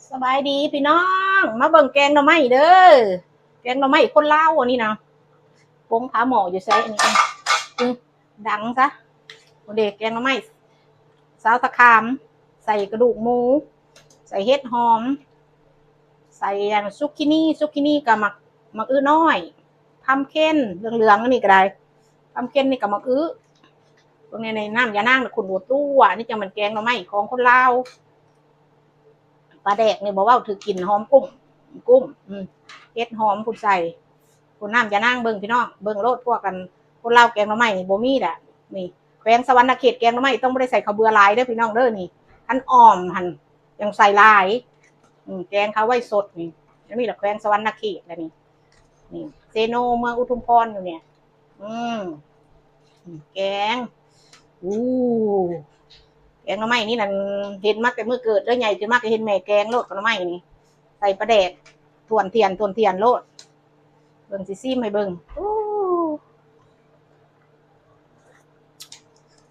ສະບາຍດີພີ່ນ້ອງ ມາເບິ່ງແກງໜໍ່ໄມ້ເດີ. ແກງໜໍ່ໄມ້ຄົນລາວອັນນີ້ນະ ປົງຄາໝໍ້ຢູ່ໃສອັນນີ້? ອື ດັງຊະ. ໂອເດ ແກງໜໍ່ໄມ້ຊາວຕະຂາມ ໃສ່ກະດູກໝູ ໃສ່ເຫັດຫອມ ໃສ່ອັນຊຸກຄີນີ ຊຸກຄີນີກະໝາກ ໝາກອຶນ້ອຍ ພຳເຄັນເຫຼືອງໆ ອັນນີ້ກະໄດ້ ພຳເຄັນນີ້ກະໝາກອຶ. ເບິ່ງໃນ ໃນນ້ຳຢານາງນະຂຸ້ນຕົວໆ ອັນນີ້ຈັ່ງແມ່ນແກງໜໍ່ໄມ້ຂອງຄົນລາວ. ປາແດກນີ້ບໍ່ເວົ້າຖືກກິນ ຫອມກຸ້ມ ກຸ້ມ ອື ເຫັດຫອມພຸ້ນໃສ່ ພຸ້ນ ນ້ຳຢານາງ. ເບິ່ງພີ່ນ້ອງ ເບິ່ງໂລດ ພວກກັນ ຄົນລາວແກງໜໍ່ໄມ້ນີ້ບໍ່ມີແຫຼະ. ນີ້ ແຂວງສະຫວັນນະເຂດ ແກງໜໍ່ໄມ້ຕ້ອງບໍ່ໄດ້ໃສ່ເຂົ້າເບືອຫຼາຍເດີພີ່ນ້ອງເດີ. ນີ້ ຄັນອ່ອມຫັ້ນ ຈັ່ງໃສ່ຫຼາຍ. ອື ແກງເຂົ້າໄວ້ສົດນີ້ ອັນນີ້ລະແຂວງສະຫວັນນະເຂດລະນີ້. ນີ້ ເຊໂນ ເມືອງອຸທຸມພອນຢູ່ນີ້. ອື ແກງ ອູ ແກງໜໍ່ໄມ້ນີ້ນັ້ນ ເຫັນມາແຕ່ມື້ເກີດເດີ ໃຫຍ່ຂຶ້ນມາກະເຫັນແມ່ແກງໂລດ ໜໍ່ໄມ້ນີ້ ໃສ່ປາແດກຖ້ວນຖ້ຽນ ຖ້ວນຖ້ຽນໂລດ. ເບິ່ງ ຊິຊີມໃຫ້ເບິ່ງ. ອູ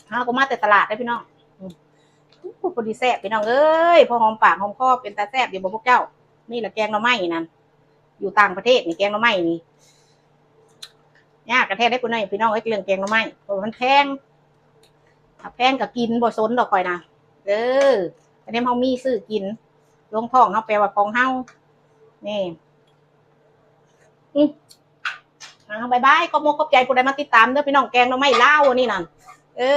ເຮົາກະມາແຕ່ຕະຫຼາດເດີພີ່ນ້ອງ. ອູ ພໍດີແຊບພີ່ນ້ອງເອີຍ ພໍຫອມປາກຫອມຄໍ. ເປັນຕາແຊບຢູ່ບໍ່ພວກເຈົ້າ? ນີ້ລະແກງໜໍ່ໄມ້ນັ້ນ ຢູ່ຕ່າງປະເທດນີ້ ແກງໜໍ່ໄມ້ນີ້ ຍາກກະແທ້ເດ້ ພີ່ນ້ອງ ພີ່ນ້ອງເອີຍ ເລື່ອງແກງໜໍ່ໄມ້ ເພາະວ່າມັນແພງ. ຖ້າແພງກະກິນ ບໍ່ສົນດອກຂ້ອຍນະ. ເອີ ກະແນມເຮົາມີຊື້ກິນ ລົງທ້ອງເຮົາ ແປວ່າຂອງເຮົາ. ນີ້ ອື ເອົາ ບາຍບາຍ ຂອບອົກຂອບໃຈຜູ້ໃດມາຕິດຕາມເດີພີ່ນ້ອງ. ແກງໜໍ່ໄມ້ລາວອັນນີ້ນັ້ນ ເອີ